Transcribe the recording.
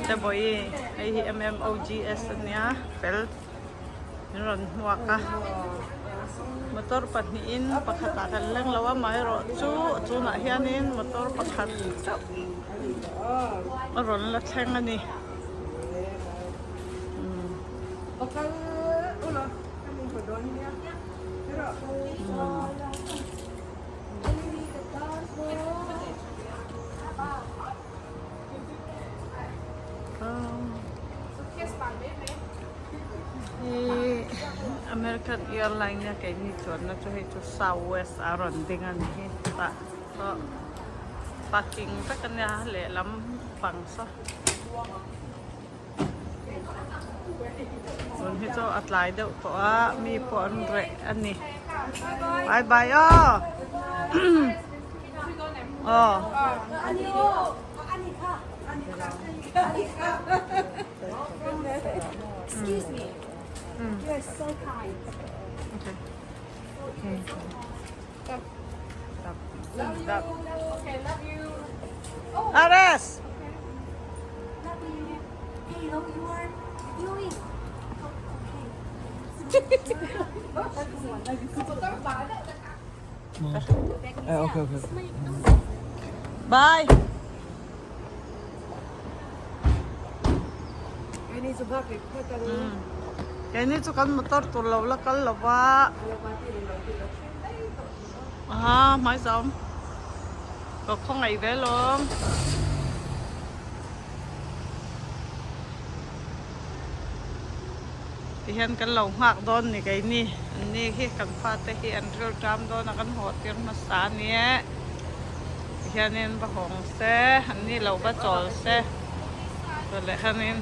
Tebawi hei hi MMOGS ania fel min rawn hmuak a motor pahnihin pakhatah kan leng lo a amaherawhchu tunah hianin motor pakhat chauh a rawn la thleng a ni. Hi American Airline a keini chuanna chu hei chu South West a rawn ding a ni hi tah pawh parking vek a nia lehlam pang saw tun hi chu a tlai deuh tawh a mi pawh an reh a ni bye bye aw aw. Excuse me. You are so kind. Okay. Okay, love you. Ares! Love you. Hey, how you are doing? Okay. Eh, okay, okay. Bye! Keini chu bak leh phawt ang. Keini chu kan motor tur lo la kal lo va. Aha, hmai zawm. Ka khawngaih ve lawm. Tihian kan lo nghak dawn ni keini. Anni hi kan fate hi an ril ṭam dawn a kan haw tir hmasa a ni e. Tihianin va hawng se, anni lo va chawl se. Chawlh leh hianin.